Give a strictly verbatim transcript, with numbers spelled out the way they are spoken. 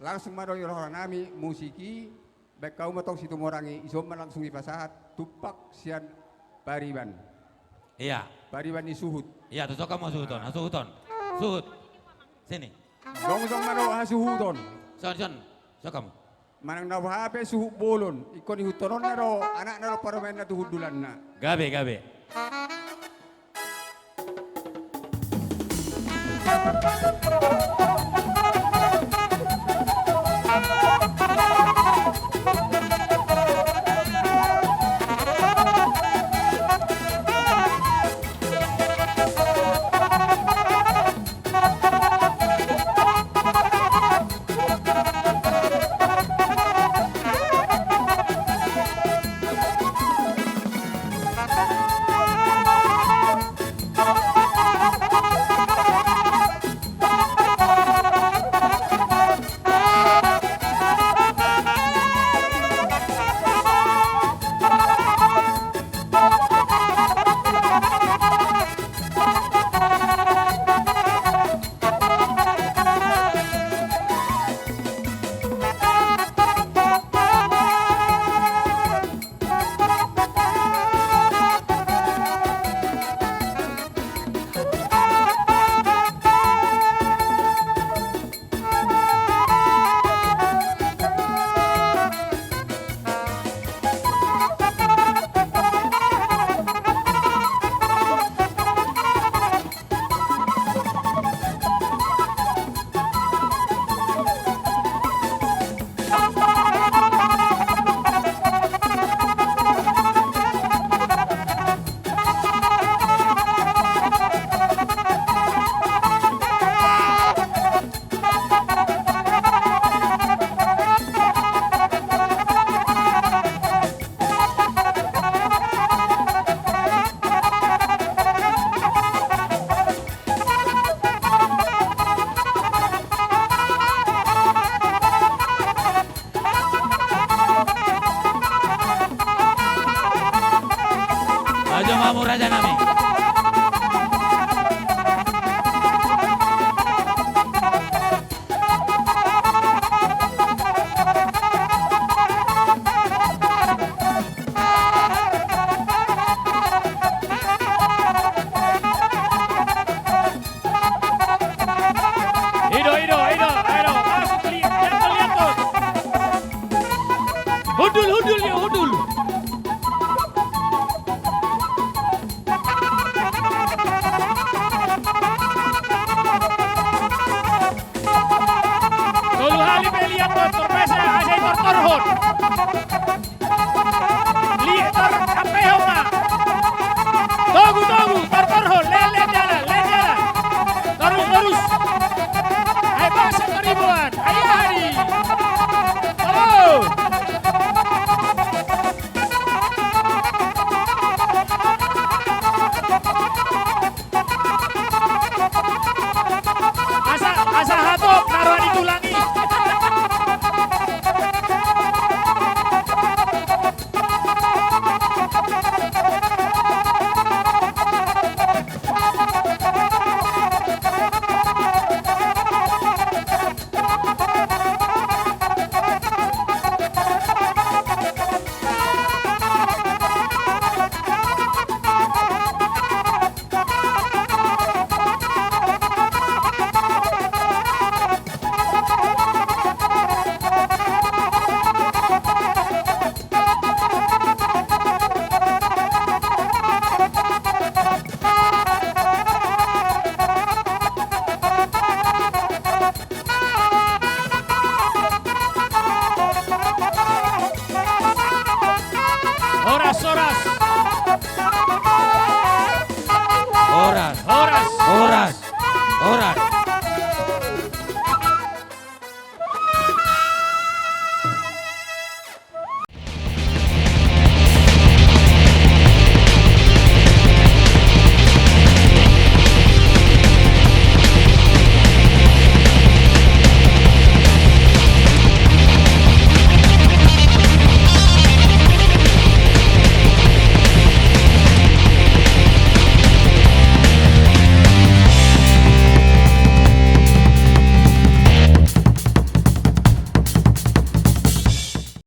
Langsung ma dohot rohanami musik i, baen hamu ma tong Situmorang i, dison ma langsung dipasahat tumpak sian pariban. Ia. Pariban ni suhut. Ia, tu son hamu hasuhuton, hasuhuton. Suhut. Sini. Jongjong ma dohot hasuhuton. Son, son. Son hamu. Manang na boha pe suhut bolon, ingkon ihuthononna do anakna dohot parumaenna tu hundulanna. Gabe, gabe. Ajo ma hamu raja nami. Ido, ido, ido, ido. Masuk, lihat, lihat, lihat, tuh. Hundul, hundul, ya, hundul. Tolu hali pe lihat, tuh, torpedo, asa i tortorhon.